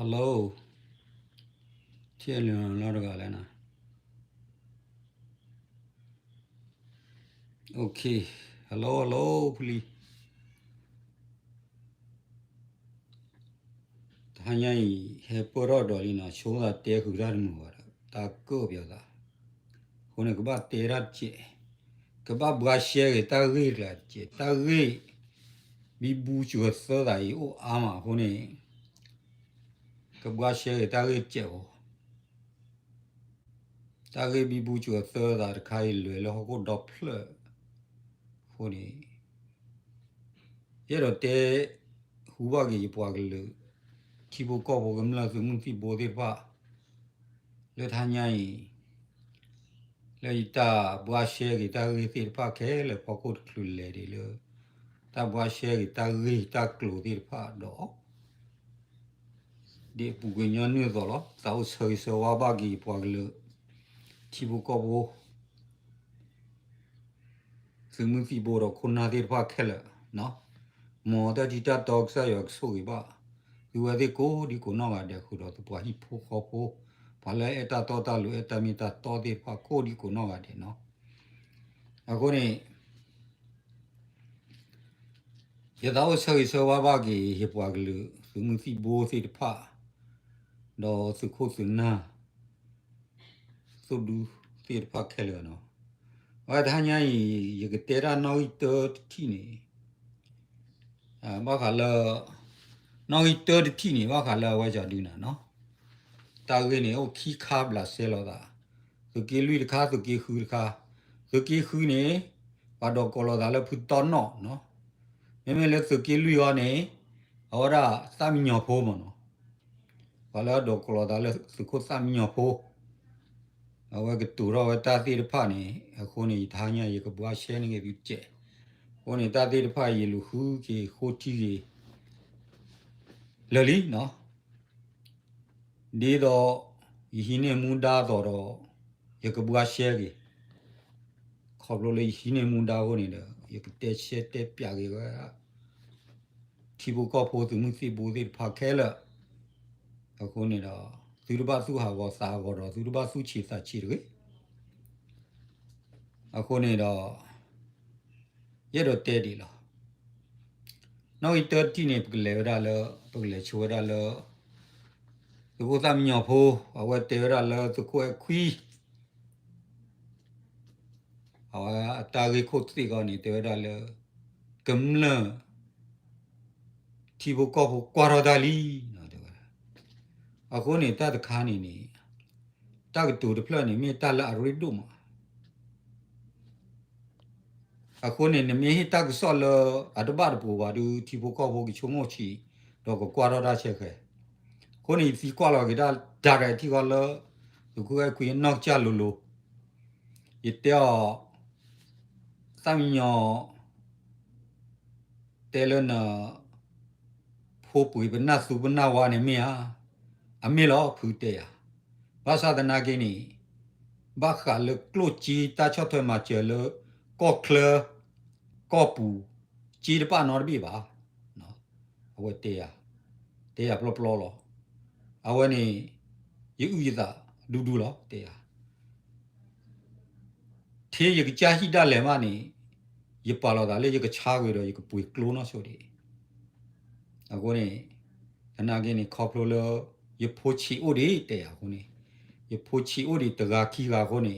Hello, ထံၣ်လီၤတဂၤလဲၣ်နၤ. Okay, hello, hello, ဖုလံ. တဟါညါအံၤ ဟဲပၢၢ်ထီၣ်ဒီးလံနီၤ, ဆိသးတဲဃုာ်တၢ်တမုာ်ဘၣ်ဒီး တၢ်ကၢၣ်ပၠးသး. အဃိန့ၣ် ကဘၣ်တဲတၢ်တစဲး, ကဘၣ်ဘှါရှဲက့ၤတၢ်ဂ့ၢ်တကျါတစဲး, တၢ်ဂ့ၢ် ဘံဘူစၢၤသၢသးအံၤအိၣ်အါမးအဃိန့ၣ် ကဘှါရှဲက့ၤတၢ်ဂ့ၢ်တစဲးဖိ. တၢ်ဂ့ၢ်ဘံဘူစၢၤသၢသးတခါအံၤ လဲၤလၢဟီၣ်ခိၣ်ဒီဖျၢၣ်အဃိန့ၣ် ယအဲၣ်ဒိးတဲ ဟူဘၣ်က့ၤယပှၤကလုာ် ထံဖိကီၢ်ဖိကမျၢၢ်သုးမုၢ်သံၣ်ဘိသ့ၣ်တဖၣ် လၢတဟါညါအံၤ လၢယတၢ်ဘှါရှဲက့ၤတၢ်ဂ့ၢ်သ့ၣ်တဖၣ်ခဲလၢာ်အဖီခိၣ်တချုးလဲၤဒံးလၢ တၢ်ဘှါရှဲက့ၤတၢ်ဂ့ၢ်တၢ်ကျိၤသ့ၣ်တဖၣ်ဒီး ဒ်အပူၤကွံာ်ညီနုၢ်အသိးလီၤ. သးအိၣ်ဆၢဂ့ၤဆၢဝါဘၣ်က့ၤယပှၤကလုာ် ထံဖိကီၢ်ဖိ သုးမုၢ်သံၣ်ဘိဒီးခိၣ်နၢ်သ့ၣ်တဖၣ်ခဲလၢာ်, မ်တၢ်ထံတၢ်တီကစၢ်ယွၤကဆိၣ်ဂ့ၤဘၣ် သုဝဲသ့ၣ်ကိးဒံကိးနီၢ်ဂၤဒဲး ဃုာ်ဒီးသုပှၤဟံၣ်ဖိဃီဖိ ပှၤလၢအဲၣ်တၢ်တီတၢ်လိၤအဲၣ်တၢ်မ့ၢ်တၢ်တီသ့ၣ်တဖၣ်ကိးဒံကိးနီၢ်ဂၤဒဲးနီၤ. အဃိန့ၣ် ယသးအိၣ်ဆၢဂ့ၤဆၢဝါဘၣ်က့ၤ ယပှၤကလုာ် သုးမုၢ်သံၣ်ဘိသ့ၣ်တဖၣ် ဒီးသုးခိၣ်သုးနၢ် သုးဒူသ့ၣ်တဖၣ်ခဲလၢာ်နီၤ. အဝဲတဟါညါအံၤ ယကတဲတၢ်နီၣ်ဂံၢ်တၢတထံၣ်န့ၣ် ဘၣ်ဃးလၢ နီၣ်ဂံၢ်တၢတထံၣ်န့ၣ် ဘၣ်ဃးလၢအဝဲကၠီဒုနၤနီၤ. တၢ်ဂ့ၢ်န့ၣ် အိၣ်ခံခါဘျးစဲလိာ်သး, သုးက့လွံၢ်တခါ သုးက့ဃုတခါ, သုးက့ဃုန့ၣ် ပှၤဒိးကိးလီၤသးလၢဖုတီနီၣ်နီၤ. မ့မ့ၢ်လၢသုးက့လွံၢ်အံၤန့ၣ် အဝဲဒၣ်သၣ်မံညီၤဖိမ့ၢ်နီၤ. ပှၤလၢအဒိးကိးလီၤသးလၢသုးခိၣ်သၣ်မံညီၤဖိ အဝဲကတိၤထီၣ်ဝဲတၢ်သ့ၣ်တဖၣ်န့ၣ် အဃိန့ၣ် ယတဟါညါယကဘှါရှဲန့ၢ်က့ၤသုစဲး, အဃိန့ၣ် တၢ်သ့ၣ်တဖၣ်ယလူၤဃုက့ၤဃိထံက့ၤ လၢာ်လံနီၤ. ဒ်သိး ယဟံးန့ၢ်မူဒါအသိးဒီး ယကဘှါရှဲက့ၤ, ခီဖျိလၢယဟံးန့ၢ်မူဒါအဃိန့ၣ်ဒီး ယကတဲရှဲတဲပၠးက့ၤဝဲ ထံဖိကီၢ်ဖိသုးမုၢ်သံၣ်ဘိသ့ၣ်တဖၣ်ခဲလၢာ်, အဃိန့ၣ်ဒီး သုတဘၣ်သူၣ်ဟးဂီၤသးဟးဂီၤဒီး သုတဘၣ်သူၣ်ဆံးသးဆံးတဂ့ၤ. အဃိန့ၣ်ဒီး ယအဲၣ်ဒိးတဲဒ်အံၤလီၤ. နီၣ်ဂံၢ်တၢတထံၣ်န့ၣ် ပကလဲၤဝဲဒၣ်လၢ ပကလဲၤဆိဝဲဒၣ်လၢ သုးခိၣ်သၣ်မံညီၤဖိ အဝဲတဲဝဲဒၣ်လၢသုးခိၣ်အဲၣ်ခွံ အဝဲအတၢ်ဂ့ၢ်ခိၣ်သ့ၣ်ဂီၢ်န့ၣ် တဲဝဲဒၣ်လၢ ကမျၢၢ် ထံဖိကီၢ်ဖိကွၢ်ထီၣ်တၢ်လံ တဲဝဲဒၣ်. အဃိန့ၣ် တၢ်တခါန့ၣ်န့ၣ် တၢ်ကတိၤတဖျၢၣ်န့ၣ် မ့ၢ်တၢ်လၢအရ့ဒိၣ်မး အဃိန့ၣ် နမ့ၢ်ဟ့ၣ်တၢ်ကစီၣ်လၢအတဘၣ်တပူၤဘၣ်ဒီး ထံဖိကီၢ်ဖိကဆိကမိၣ်ဆံး ဒီးကကွၢ်ထီၣ်တၢ်ဆဲးဃဲၤ. အဃိန့ၣ် ယသံကွၢ်လီၤက့ၤတၢ် direct ထံၣ်ဃီလၢ သုးခိၣ်အဲၣ်ခွံအနီၢ်ကစၢ်လိၤလိၤ, ယတဲအီၤ သၣ်မံညီၤ တဲလၢန ဖိပှ့ၤပနၢ်သူပနၢ်ဝါန့ၣ်မ့ၢ်ဧါ. အမ့ၢ်လီၤ ဖုတဲယၤ. ဘၣ်ဆၣ်သနာ်က့န့ၣ် ဘၣ်ဃးလၢကျိၣ်စ့တၢ်ဆီၣ်ထွဲမၤစၢၤလၢ ကီၢ်ချၢ ကီၢ်ပူၤ စ့တပာ်နီတဘ့ၣ်ဘၣ်. အဝဲတဲယၤ, တဲယၤပျီပျီလီၤ. အဝဲန့ၣ် ယအုၣ်ယသးဒူဒူလီၤ တဲယၤ. ထဲယကစၢ်ဟံၣ်ဒၣ်လဲာ်မးန့ၣ် ယပာ်လီၤသးလၢယကဆါကွံာ်ဒီးယကပှ့ၤကျိနီၢ်ဆိဒံး. အဃိန့ၣ် သနာ်က့န့ၣ် ခီဖျိလၢ ယဖိဆံးအိၣ်ဒံးတဲယၤအဃိန့ၣ်, ယဖိဆံးအိၣ်ဒံးတဂၤခံဂၤအဃိန့ၣ်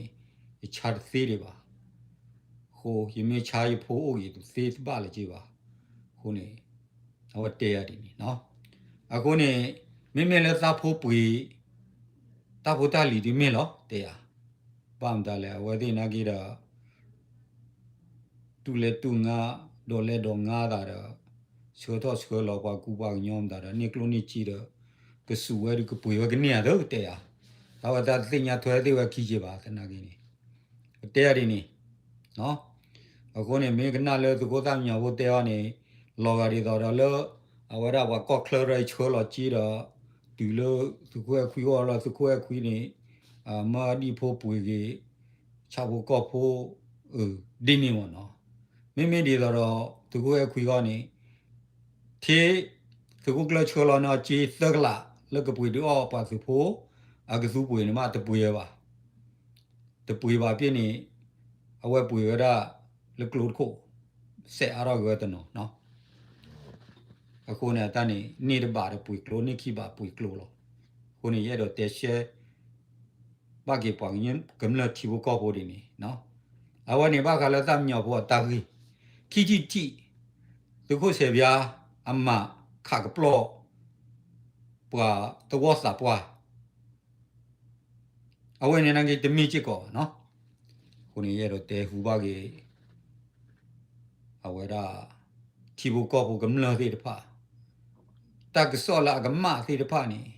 ယဆါတသ့ဒံးဘၣ်. အဃိ ယမ့ၢ်ဆါယဖိအိၣ်က့ၤတသ့တဘၣ်လၢၤက့ဘၣ်. အဃိန့ၣ် အဝဲတဲယၤဒ်န့ၣ်နီၤ. အဃိန့ၣ် မ့မ့ၢ်လၢသးဖိပှ့ၤ တၢ်ဖိတၢ်လံၤဒ်မ့ၢ်လီၤ တဲယၤ. ဘၣ်မတၤလဲၣ် အဝဲသ့ၣ်နာ်က့ဒီး တူၢ်လဲၤတူၢ်ငါ ဒိးလဲၤဒိးငါသးဒီး ဆှၢထီၣ်ဆှၢလီၤပှၤကူပှၤကညီမတၤဒီး န့ၢ်ကျိၣ်န့ၢ်စ့ဒီး ကစူးဝဲဒီးကပှ့ၤဝဲကန့ၢ်ဧါသၢတဲယၤ. တၢ်ဝဲတၢ်တသ့ၣ်ညါထွဲသ့ၣ်ဝဲခံက့ဘၣ် သနာ်က့န့ၣ် ကတဲယၤဒ်န့ၣ် အဃိန့ၣ် မ့ၢ်ကနၣ်လၢသုးခိၣ်သၣ်မံညီၤဖိတဲအီၤန့ၣ် လီၤဂာ်ဒ်သိးဒီးလၢ အဝဲဒၣ်ပှၤကီၢ်ချၢရၢၢ်ဆှၢလီၤစ့ဒီး တုၤလၢသုးခိၣ်အဲၣ်ခွံအိၣ်လီၤ သုးခိၣ်အဲၣ်ခွံန့ၣ် မၢဒံၣ်ဖိပှ့ၤက့ၤ ဆၣ်ဖိကီၢ်ဖိ ဒ်န့ၣ်မ့ၢ်နီၤ. မ့မ့ၢ်ဒ်သိးဒီး သုးခိၣ်အဲၣ်ခွံဂီၢ်န့ၣ် ထံ သုးခိၣ်ကျၢၢ်ဆှၢလီၤန့ၢ်အီၤစ့သၢကလး လၢကပှ့ၤဒုးအီၣ်ပှၤသုးဖိ အကသူပှ့ၤန့ၣ်မး တပှ့ၤဝဲဘၣ်. တပှ့ၤဘၣ်ဖဲန့ၣ် အဝဲပှ့ၤဝဲဒၣ်လၢကျိတခိၣ် စဲးအါထီၣ်က့ၤဝဲတနီၤနီၤ. အဃိန့ၣ် အတၢ်န့ၣ် န့ၢ်တဘၣ်ဒီးပှ့ၤကျိ န့ၢ်ခံဘၣ်ပှ့ၤကျိလီၤ. အဃိန့ၣ် ယအဲၣ်ဒိးတဲရှဲ ဘၣ်က့ၤပှၤကညီကမျၢၢ်ထံဖိကီၢ်ဖိဒ်န့ၣ်, အဝဲန့ၣ်ဘၣ်ဃးလၢတၢ်မညီဖိအတၢ်ဂ့ၢ်, ခံထံၣ်တထံၣ်, သုးခိၣ်စဲးပၠါ အမၤခးကပျီၣ် ပှၤသဝီသးပှၢ်, အဝဲန့ၣ်နာ်က့တမ့ၢ်စ့ၢ်ကီးဘၣ်နီၤ. အဃိန့ၣ် ယအဲၣ်ဒိးတဲဟူဘၣ်က့ၤ အဝဲဒၣ် ထံဖိကီၢ်ဖိကမျၢၢ်သ့ၣ်တဖၣ်, တၢ်ကစီၣ်လၢအကမၣ်သ့ၣ်တဖၣ်န့ၣ်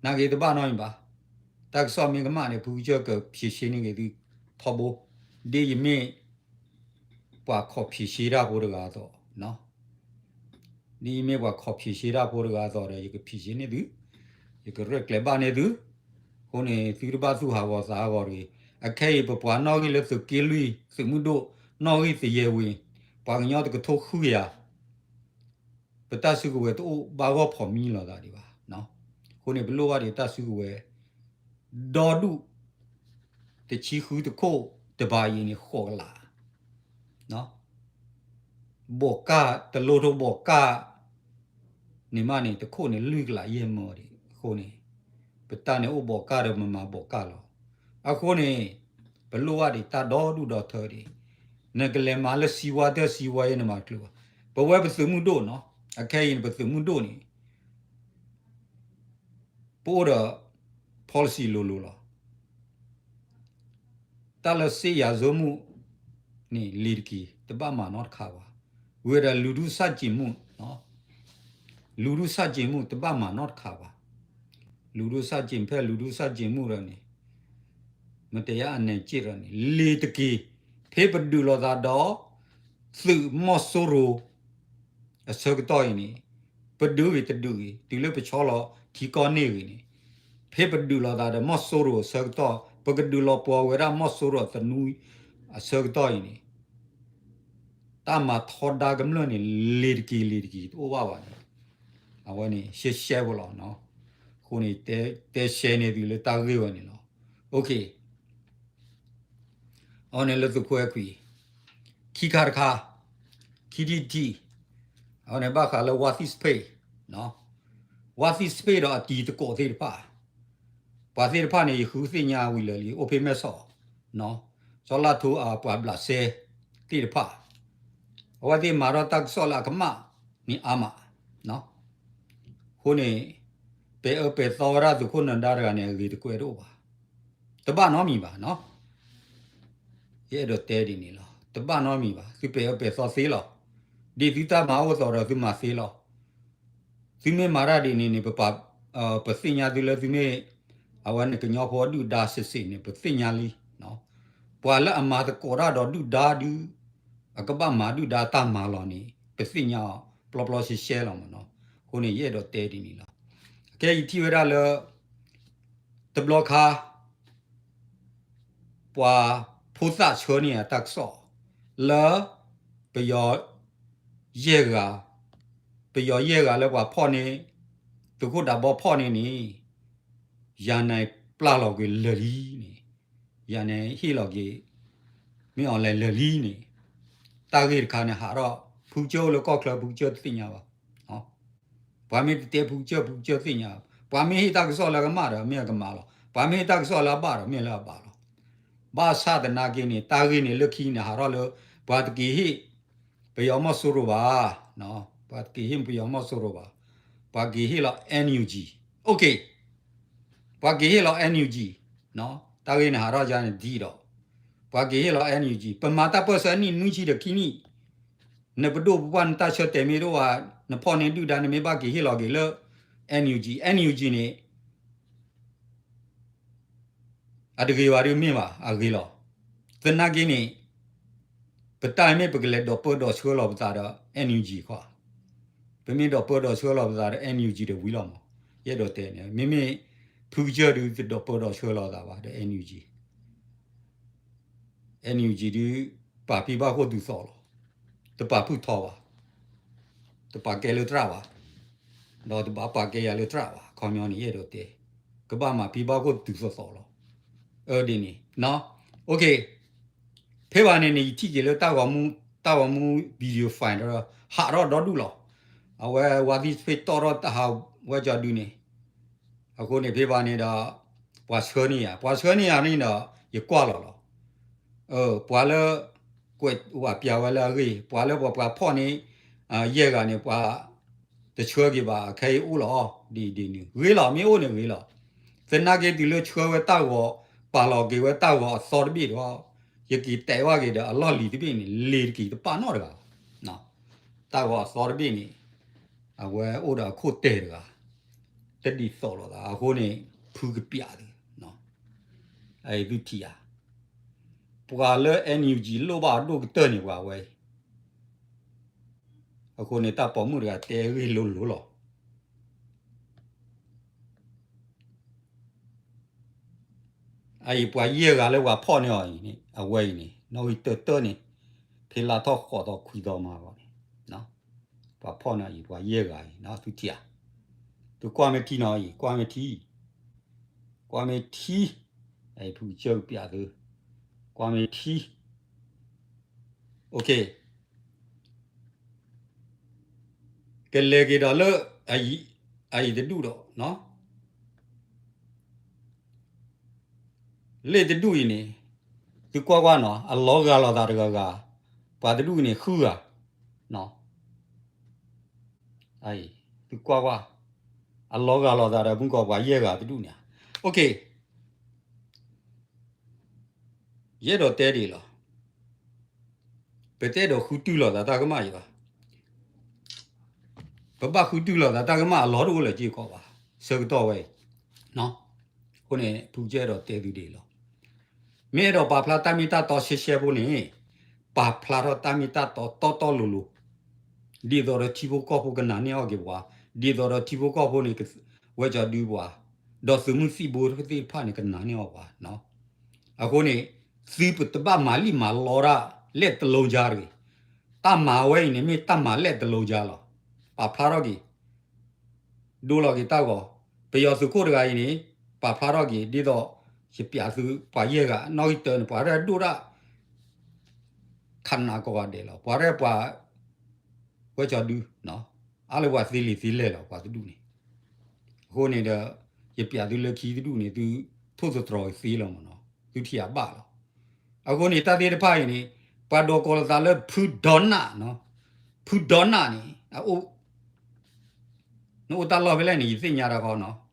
နာ်က့တဘၣ်နီတမံၤဘၣ်. တၢ်ကစီၣ်မ့ၢ်ကမၣ်န့ၣ် ဖုကစၢၢ်ကဖြေရှင်းန့ၢ်က့ၤသုထီဘိ, ဒ်ယမ့ၢ်ပှၤခီၣ်ဖြေရှင်းတၢ်ဖိတဂၤအသိး, ဒ်ယမ့ၢ်ပှၤခီၣ်ဖြေရှင်းတၢ်ဖိတဂၤအသိးဒီး ယကဖြေရှင်းန့ၢ်သု, ယကရဲၣ်ကျဲၤဘၣ်န့ၢ်သု, အဃိန့ၣ် သုတဘၣ်သူၣ်ဟးဂီၤသးဟးဂီၤတဂ့ၤ. အခဲအံၤ ပပှၤနီၣ်ဂံၢ်လၢသုးက့လွံၢ် သုးမုၢ်ဒိၣ် နီၣ်ဂံၢ်သယဲၢ်ဝံၤ, ပှၤကညီတကထိဃုကယၤ ပတၢ်စုကဝဲၤတအိၣ်ဘၣ်ဂီၢ်ဖီၣ်မံလိာ်သးဒံးဘၣ်. အဃိန့ၣ် ပလိၣ်ဘၣ်ဒံးတၢ်စုကဝဲၤ ဒီဒူၣ် တဆံဃုတခိၣ်တဘၣ်အံၤန့ၣ် ဃိးကလး, ဘိးကၢ်တလိထိဘိးကၢ်န့ၣ်မးန့ၣ် တခိၣ်န့ၣ်လွံၢ်ကလးယဲၢ်မၢဒံး. အဃိန့ၣ် ပတၢ်န့ၣ်အိၣ်ဘိးကၢ်ဒီးမမၤဘိးကၢ်လီၤ. အဃိန့ၣ် ပလိၣ်ဘၣ်ဒံးတၢ်ဒီဒူၣ်ဒီထၢဒံး, နကလဲၤမၤလၢစံဝါတၢ်စံဝါယဲၢ်န့ၣ်မၤတချုးဘၣ်. ပဝဲပသုးမုၢ်ဒိၣ်နီၤ, အခဲအံၤန့ၣ် ပသုးမုၢ်ဒိၣ်န့ၣ် ပအိၣ်ဒီး policy လိၤလိၤလီၤ. တၢ်လၢစစ်ရာဇဝတ်မှုန့ၣ် လ့ၤတက့ၤ တဘၣ်မၤနီတခါဘၣ်. ဝံၤဒီး လူထုဆန့်ကျင်မှု, လူထုဆန့်ကျင်မှု တဘၣ်မၤနီတခါဘၣ်. လူထုဆန့်ကျင်ဖဲ လူထုဆန့်ကျင်မှုဒီးန့ၣ် မတရားအနိုင်ကျင့်ဒီးန့ၣ် လ့ၤတက့ၤ ဖဲပဒုးလိာ်သးဒီး သုးမီၢ်စိရိၤ အဆၢကတီၢ်အံၤန့ၣ် ပဒုးဂ့ၤတဒုးဂ့ၤ တုၤလၢပဆီလီၤထံကီၢ်န့ၢ်ဂ့ၤန့ၣ် ဖဲပဒုးလိာ်သးဒီးမီၢ်စိရိၤအဆၢကတီၢ် ပကဒုးလီၤပှီၤဝဲဒၣ်မီၢ်စိရိၤသနူအဆၢကတီၢ်အံၤန့ၣ် တၢ်မၤထီဒါကမျၢၢ်န့ၣ် လ့ၤတက့ၤလ့ၤတက့ၤ တအိၣ်ဘၣ်ဘၣ်န့ၣ် အဝဲန့ၣ် ရှဲရှဲဖိလီၤနီၤ. အဃိန့ၣ် တဲရှဲန့ၢ်သုလၢတၢ်ဂ့ၢ်ဝဲန့ၣ်လီၤ. အဃိန့ၣ်လၢသုးခိၣ်အဲၣ်ခွံ ခံခါတခါ, ခံထံၣ်တထံၣ်, အဝဲန့ၣ်ဘၣ်ဃးလၢ ဝါသံၣ်စပ့ၣ်, ဝါသံၣ်စပ့ၣ်ဒီးအတံၤသကိးသ့ၣ်တဖၣ်, ပှၤသ့ၣ်တဖၣ်န့ၣ် ယဃုသ့ၣ်ညါဝံၤလၢာ်လံ အိၣ်ဖ့ၣ်မဲာ်ဆီး, စီၤလါထူအပှၤဘျးစဲသ့ၣ်တဖၣ်, အဝဲသ့ၣ်မၤထီၣ်တၢ်ကစီၣ်လၢအကမၣ်န့ၣ်အါမး, အဃိန့ၣ် ပဲာ်အၢပဲာ်သီဝဲဒၣ်သုးခိၣ်နၢၤဒါတဂၤန့ၣ် အဂ့ၤတကွဲးတအိၣ်ဘၣ်. တဘၣ်နီတမံၤဘၣ်နီၤ. ယအဲၣ်ဒိးတဲဒ်န့ၣ်လီၤ. တဘၣ်နီတမံၤဘၣ်. သုပဲာ်အၢပဲာ်သီသ့လီၤ. ဒ်သုတၢ်မၤအိၣ်အသိးဒီးသုမၤသ့လီၤ. သုမ့ၢ်မၤတၢ်ဒ်န့ၣ်န့ၣ် ပပာ်, ပသ့ၣ်ညါသုလၢသုမ့ၢ် အဝဲန့ၣ်ကညီဖိအဒုၣ်ဒါစ့ၢ်စ့ၢ်န့ၣ် ပသ့ၣ်ညါလံ. ပှၤလၢအမၤသကိးတၢ်ဒီးဒုၣ်ဒါဒုး အကဘၣ်မၤဒုၣ်ဒါတၢ်မၤလီၤန့ၣ် ပသ့ၣ်ညါအီၤ ပျီပျီရှဲရှဲလီၤမးနီၤ. အဃိန့ၣ် ယအဲၣ်ဒိးတဲဒ်န့ၣ်လီၤ. အခဲအံၤထံၣ်ဝဲဒၣ်လၢ တဘျီခါ ပှၤဖိသၣ်ဆှၢန့ၢ်အတၢ်ကစီၣ် လၢ ပယီၤယဲၢ်ဂၤ, ပယီၤယဲၢ်ဂၤလၢပှၤဖီၣ်န့ၢ်, သုးခိၣ်ဒးဘီဖီၣ်န့ၢ်န့ၣ် ယၤနဲပျၢ်လီၤက့ၤလၢာ်လံန့ၣ်, ယၤနဲဟ့ၣ်လီၤက့ၤ မ့ၢ်အီၤလဲၤလၢာ်လံန့ၣ်, တၢ်ဂ့ၢ်တခါန့ၣ်ဟးထီၣ် ဖုကစၢၢ်အိၣ်လၢကီၢ်ချၢ ဖုကစၢၢ်တသ့ၣ်ညါဘၣ်. ပှၤမ့ၢ်တတဲဖုကစၢၢ် ဖုကစၢၢ်သ့ၣ်ညါ, ပှၤမ့ၢ်ဟ့ၣ်တၢ်ကစီၣ်လၢကမၣ်ဒီး မ့ၢ်အကမၣ်လီၤ. ပှၤမ့ၢ်ဟ့ၣ်တၢ်ကစီၣ်လၢအဘၣ်ဒီး မ့ၢ်လၢအဘၣ်လီၤ. ဘၣ်ဆၣ်သနာ်က့န့ၣ် တၢ်ဂ့ၢ်န့ၣ်လၢခံန့ၣ် ဟးထီၣ်လၢ ပှၤတက့ၤဟ့ၣ် ပယီၤမီၢ်စိရိၤဘၣ်, ပှၤတက့ၤဟ့ၣ်ပယီၤမီၢ်စိရိၤဘၣ်, ပှၤက့ၤဟ့ၣ်လီၤ NUG, ပှၤက့ၤဟ့ၣ်လီၤ NUG, တၢ်ဂ့ၢ်န့ၣ်ဟးထီၣ်ယါန့ၣ်ဒ်ဒီး, ပှၤက့ၤဟ့ၣ်လီၤ NUG, ပမၤတၢ်ပၢၢ်ဆၢနံၣ်နွံဆံဒီးခံနံၣ်, နပဒိၣ်ပပှၢ်နတၢ်ဆၢတဲာ်မ့ၢ်တအိၣ်ဘၣ်, နဖီၣ်န့ၢ်ဒုၣ်ဒါ နမ့ၢ်ဘၣ်က့ၤဟ့ၣ်လီၤက့ၤလၢ NUG, NUG န့ၣ် အတဂ့ၤဘၣ်ဒ်မ့ၢ်ဘၣ် အဂ့ၤလီၤ. သနာ်က့န့ၣ် ပတၢ်မ့ၢ်ပကလဲၤဒိးပၢဒီးဆှၢလီၤပသးဒီး NUG ခွါ, ပမ့ၢ်ဒိးပၢဒီးဆှၢလီၤပသးဒီး NUG ဒီးဝံၤလီၤမး, ယအဲၣ်ဒိးတဲန့ၣ် မ့မ့ၢ် ဖုကစၢၢ်ဒုးတဒိးပၢဒီးဆှၢလီၤသးဘၣ်ဒီး NUG, NUG ဒုး ပာ်ဖံးဘၣ်ဃိၣ်သူၣ်သီလီၤ, တပာ်ဖုၣ်ထီဘၣ်, တပာ်ကဲလၢသရၣ်ဘၣ်, ဒီးတဘၣ်ပာ်ကဲယၤလၢသရၣ်ဘၣ် အခီပညီန့ၣ် ယအဲၣ်ဒိးတဲ, ကဘၣ်မၤဖံဘၣ်ခိၣ်တုၤသိးသိးလီၤ. အၢဒ်န့ၣ်, OK, ဖဲဘၣ်န့ၣ်န့ၣ် ယထံၣ်က့ၤလၢတၢ်ဂီၤမူ တၢ်ဂီၤမူ video file ဒီး ဟးထီၣ်ဒီဒူၣ်လီၤ. အဝဲ ဝါသံၣ်တဖ့ၣ်တီၣ်ထီၣ်တၢ်ဟးဝဲကၠီဒုန့ၣ်, အဃိန့ၣ်ဖဲဘၣ်န့ၣ်ဒီး ပှၤဆှၢန့ၢ်ယၤ, ပှၤဆှၢန့ၢ်ယၤန့ၣ်ဒီး ယကွၢ်လီၤလီၤ. ပှၤလၢ ကွဲးဝဲပျးဝဲလၢအဂ့ၢ်, ပှၤလၢပှၤပှၤဖီၣ်န့ၣ် ယဲၢ်ဂၤန့ၣ် ပှၤတဆှၢက့ၤဘၣ် ခဲအံၤအိၣ်လီၤ ဒ်ဒ်န့ၣ် ဂ့ၤလီၤ မ့ၢ်အိၣ်န့ၣ်ဂ့ၤလီၤ. သနာ်က့တုၤလၢဆှၢဝဲတၢ်ဂီၤ ပာ်လီၤက့ၤဝဲတၢ်ဂီၤအသီတဘ့ၣ်ဒီး ယက့ၤတဲာ်ဝဲက့ၤဒီးအလီၢ်လံၤတဘ့ၣ်န့ၣ် လ့ၤတက့ၤတပာ်နီၣ်တဂၤဘၣ်. တၢ်ဂီၤအသီတဘ့ၣ်န့ၣ် အဝဲအိၣ်ဒီးအခိၣ်တဲာ်တဂၤ တဒ်သိးလိာ်သး အဃိန့ၣ် ဖုကပျးသု သုထံၣ်ဧါ, ပှၤလၢ NUG လိၣ်ဘၣ်အဒိၣ်ကတၢၢ်န့ၣ် ပှၤဝဲအံၤ, အဃိန့ၣ် တၢ်ပိာ်မုၣ်တဂၤတဲဂ့ၢ်လိၤလိၤလီၤ. အအံၤပှၤယဲၢ်ဂၤလၢပှၤဖီၣ်န့ၢ်အီၤအံၤန့ၣ် အဝဲအံၤန့ၣ် နီၣ်ဂံၢ်တၢတၢန့ၣ် ဖဲလါထီၣ်ဃိးသီခွံသီမးဂီၢ်န့ၣ် ပှၤဖီၣ်န့ၢ်အံၤ ပှၤယဲၢ်ဂၤအံၤ သုထံၣ်ဧါ, သုကွၢ်မ့ၢ်ထံနီၤအံၤ ကွၢ်မ့ၢ်ထံ, ကွၢ်မ့ၢ်ထံ, ဖုကစၢၢ်ကပျးသု, ကွၢ်မ့ၢ်ထံ, OK, ကလဲၤက့ၤဒီးလၢ အအံၤတဒူၣ်ဒီး လ့ၣ်တဒူၣ်အံၤန့ၣ် သုကွၢ်ကွၢ်နီၤ အလီၤဂာ်လိာ်သးတဂၤဂၤ, ပှၤတဒူၣ်အံၤန့ၣ် ဃုဂၤ, သုကွၢ်ကွၢ်, အလီၤဂာ်လိာ်သးဒီးမုၢ်ကီၢ်ပှၤယဲၢ်ဂၤတဒူၣ်န့ၣ်, OK, ယအဲၣ်ဒိးတဲဒ်အံၤလီၤ. ပတအဲၣ်ဒိးဃုတုၢ်လိာ်သးတၢ်ကမၣ်အံၤဘၣ်. ပဘၣ်ဃုတုၢ်လိာ်သးတၢ်ကမၣ်အလီၢ်တအိၣ်လၢၤက့ၤကီးဘၣ် ဆၢကတီၢ်ဝဲအံၤ, အဃိန့ၣ် ဖုကစၢၢ်အဲၣ်ဒိးတဲသုဒ်အံၤလီၤ. မ့ၢ်အဲၣ်ဒိးပာ်ဖျါတၢ်မ့ၢ်တၢ်တီရှဲရှဲဖိန့ၣ် ပာ်ဖျါထီၣ်တၢ်မ့ၢ်တၢ်တီတီတီလိၤလိၤ, ဒ်သိးဒီးထံဖိကီၢ်ဖိကနာ်န့ၢ်အီၣ်က့ၤပှၤ, ဒ်သိးဒီးထံဖိကီၢ်ဖိန့ၣ် ဝဲကၠီဒုပှၤ, ဒီးသုးမုၢ်သံၣ်ဘိသ့ၣ်တဖၣ်န့ၣ် ကနာ်န့ၢ်အီၣ်ပှၤ. အဃိန့ၣ် သုပတဘၣ်မၤလံၣ်မၤလီတၢ် လက်တစ်လုံးခြားတဂ့ၤ. တၢ်မၤဝဲအံၤန့ၣ် မ့ၢ်တၢ်မၤ လက်တစ်လုံးခြား လီၤ. ပာ်ဖျါထီၣ်က့ၤ ဒိလီၤက့ၤတၢ်ဂီၤ, ပယီၤသုးခိၣ်တဂၤအံၤန့ၣ် ပာ်ဖျါထီၣ်က့ၤ ဒ်သိး ယပျးသုပှၤယဲၢ်ဂၤ နီၣ်ဂံၢ်တၢန့ၣ် ပှၤရဲၣ်ဒိၣ်ဒၣ် ခးနးကိးဂၤဒဲးလီၤ. ပှၤရဲၣ်ပှၤ ဝဲကၠီဒု အါလၢပှၤသ့လံာ်သ့လဲၢ်လီၤ ပှၤတဒူၣ်န့ၣ်. အဃိန့ၣ်ဒီး ယပျးသုလၢခံတဒူၣ်န့ၣ် သုထိၣ်သတြီၤသ့လီၤမ့ၢ်နီၤ သုထံၣ်အဘၣ်လီၤ. အဃိန့ၣ် တၢ်သ့ၣ်တဖၣ်အံၤန့ၣ် ပှၤဒိးကိးလီၤသးလၢဖုဒီနၣ်, ဖုဒီနၣ်န့ၣ် နအိၣ်တၢ်လီၢ်ဖဲလဲၣ်န့ၣ် ယသ့ၣ်ညါတခီနီၤ.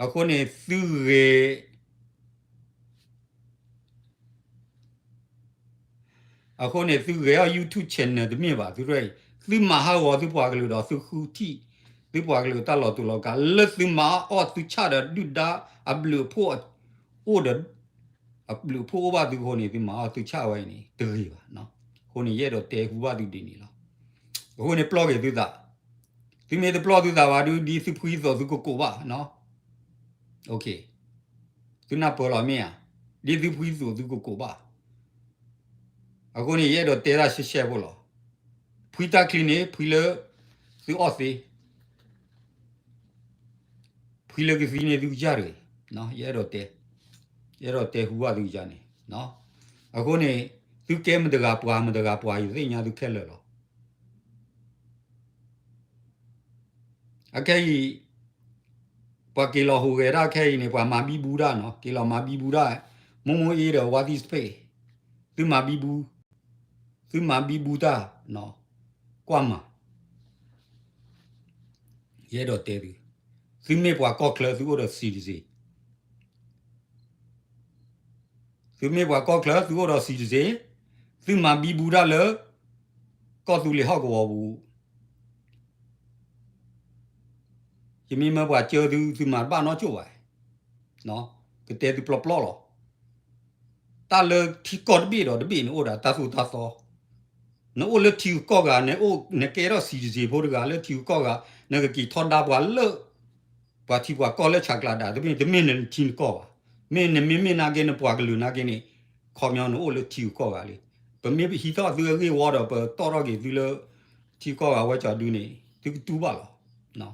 အဃိန့ၣ် သုဂဲၤ အဃိန့ၣ် သုဂဲၤအီၣ် YouTube channel တမ့ၢ်ဘၣ် သုရဲၣ်အံၤ သုမၤဟးဂီၤသုပှၤကလုာ်ဒီးသုဃုထံၣ် သုပှၤကလုာ်တၢ်လီၤတူာ်လီၤကာ် လၢသုမၤအီၣ်သုဆၣ်ဒီးဒုၣ်ဒါအဘျုးအဖှိၣ်အိၣ်ဒီး အဘျုးအဖှိၣ်အိၣ်ဘၣ်သုအဃိန့ၣ် သုမၤအီၣ်သုဆၣ်ဝဲအံၤန့ၣ် တဂ့ၤဘၣ်. အဃိန့ၣ် ယအဲၣ်ဒိးတဲဟူဘၣ်သုဒ်န့ၣ်လီၤ. အဃိန့ၣ် ပျီၢ်က့ၤသုသး သုမ့ၢ်တပျီၢ်သုသးဘၣ်ဒုး ဒ်သုဖှံသုးသုကကိးဘၣ်. သုနၢ်ပၢၢ်လီၤမ့ၢ်ဧါ, ဒ်သုဖှံသုးသုကကိးဘၣ်. အဃိန့ၣ် ယအဲၣ်ဒိးတဲတၢ်ရှဲရှဲဖိလီၤ. ဖှံတၢ်ချံန့ၣ် ဖှံလၢသုအီၣ်သ့, ဖှံလၢကသံန့ၣ်သုကစၢ်တဂ့ၤ. ယအဲၣ်ဒိးတဲ, ယအဲၣ်ဒိးတဲဟူဘၣ်သုကစၢ်န့ၣ်. အဃိန့ၣ် သုကဲမတဂၤပှၤမတဂၤပှၤ ယသ့ၣ်ညါသုခဲလၢာ်လီၤ. အခဲအံၤ ပှၤက့ၤလီၤဟူးဂဲၤတၢ်ခဲအံၤန့ၣ် ပှၤမၤဘံဘူတၢ်နီၤ က့ၤလီၤမၤဘံဘူတၢ်, မိၢ်မိၢ်အ့ဒီးဝါသံၣ်စပ့း, သုမၤဘံဘူ, သုမၤဘံဘူတၢ်, ကွၢ်မၤ, ယအဲၣ်ဒိးတဲသု, သုမ့ၢ်ပှၤကီၢ်ချၢ သုအိၣ်ဒီး citizen သုမ့ၢ်ပှၤကီၢ်ချၢ သုအိၣ်ဒီး citizen, သုမၤဘံဘူတၢ်လၢ ကီၢ်သူလ့ၤဟီၣ်ကဝီၤပူၤ, ယမ့ၢ်မၢပှၤကၢသု သုမၤတဘၣ်နီတစိၢ်ဘၣ်. ကတဲသုပျီပျီလီၤ. တၢ်လၢထံကီၢ်တဘ့ၣ်ဒီးတဘ့ၣ်န့ၣ်အိၣ်ဒီးတၢ်သိၣ်တၢ်သီ, နအိၣ်လၢထံကီၢ်ဂၤ, နကဲထီၣ် citizen ဖိတဂၤလၢထံကီၢ်ဂၤ, နကက့ၤထီဒါပှၤလၢ ပှၤထံပှၤကီၢ်လၢဆးကျးဒၣ် တမ့ၢ်တမ့ၢ်နထံနကီၢ်ဘၣ်. မ့ၢ်နမ့မ့ၢ်နာ်က့ နပှၤကလုာ်နာ်က့န့ၣ် ခီပညီနအိၣ်လၢထံကီၢ်ဂၤလံ. ပမ့ၢ်ပဟံးထီၣ်သုအဂ့ၢ်ဝီဒီး ပတီၣ်ထီၣ်က့ၤသုလၢ ထံကီၢ်ဂၤဝဲကၠီဒုန့ၣ် သုကတူၢ်ဘၣ်လီၤ.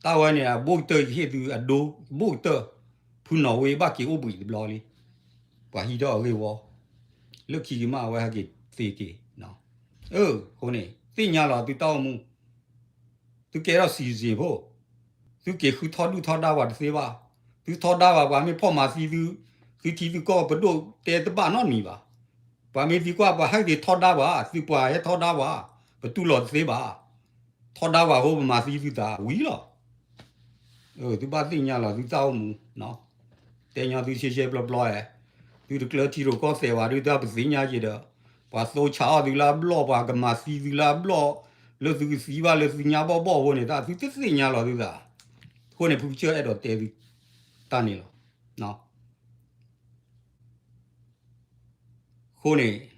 တၢ်ဝဲန့ၣ် အဘိၣ်ကတၢၢ်ယကဟ့ၣ်သုအဒိ ဘိၣ်ကတၢၢ်, ဖုနီၣ်ဝ့ဘၣ်က့ၤအိၣ်ဘှံးတဘျီလံ, ပှၤဟံးထီၣ်အဂ့ၢ်ဝီ, လၢခံကမၣ်အဝဲဟဲက့ၤသ့က့ၤ, အဃိန့ၣ် သ့ၣ်ညါလီၤသုတၢ်အိၣ်မူ, သုကဲထီၣ် citizen ဖိ, သုက့ၤဃုထီၣ်ဒုၣ်ထီၣ်ဒါပှၤတသ့ဘၣ်, သုထီဒါပှၤ ပှၤမ့ၢ်ဖီၣ်မၤသံသု, သုထံသုကီၢ်ပဒိၣ်တဲတဘၣ်နီတမံၤဘၣ်, ပှၤမ့ၢ်သံကွၢ်ပှၤဟဲက့ၤထီဒါပှၤ သုပှၤဟဲထီဒါပှၤ, ပတူၢ်လိာ်တသ့ဘၣ်, ထီဒါပှၤအဃိပမၤသံသုသးဝံၤလီၤ. သုဘၣ်သ့ၣ်ညါလီၤသုတၢ်အိၣ်မူ, တဲညီသုရှဲရှဲပျီပျီဧါ, သုတကျၢထံရူၢ်ကီၢ်သဲးဘၣ်ဒုးတၢ်ပသ့ၣ်ညါက့ၤဒီး, ပှၤသိဆးအီၣ်သုလၢအဘျီၣ် ပှၤကမၤသံသုလၢအဘျီၣ်, လၢသုကသံဘၣ်လၢသုညါဘီၣ်ဘီၣ်အဃိန့ၣ် တၢ်သုတသ့ၣ်ညါလီၤသုသး, အဃိန့ၣ်ဖုကစၢၢ်အဲၣ်ဒိးတဲသု, တၢ်န့ၣ်လီၤ. အဃိန့ၣ်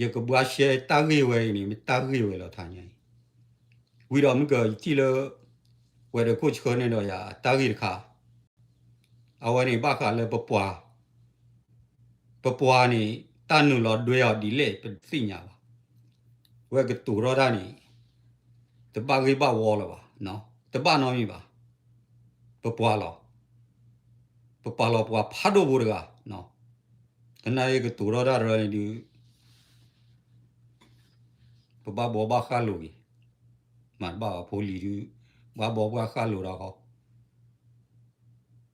ယကဘှါရှဲတၢ်ဂ့ၢ်ဝဲအံၤန့ၣ် မ့ၢ်တၢ်ဂ့ၢ်ဝဲလီၤထါညါအံၤ, ဝံၤဒီးမုၢ်ကယထံၣ်လၢ ဝဲၤဒၢးခိၣ်ဆှၢန့ၢ်ဒီးယၤတၢ်ဂ့ၢ်တခါ, အဝဲန့ၣ်ဘၣ်ဃးလၢပပှၤ, ပပှၤန့ၣ် တၢ်နုာ်လီၤဒွဲအီၤဒ်လဲၣ်ပတသ့ၣ်ညါဘၣ်, ဝဲကတိၤထီၣ်တၢ်န့ၣ် တဘၣ်ဂ့ၢ်ဘၣ်ဝီလၢၤဘၣ်, တဘၣ်နီတမံၤဘၣ်, ပပှၤလီၤ, ပပာ်လီၤပှၤဖးဒိၣ်ဖိတဂၤ, သနာ်က့ကတိၤထီၣ်တၢ်တရၢန့ၣ်ဒုး ပဘၣ်ဘှီဘၣ်ဃၣ်လိာ်က့ၤ, မၤတဘၣ်ဘၣ်ဖိလံၤဒုး, ဘၣ်ဘှီဘၣ်ဃၣ်လိာ်ဒီးဃ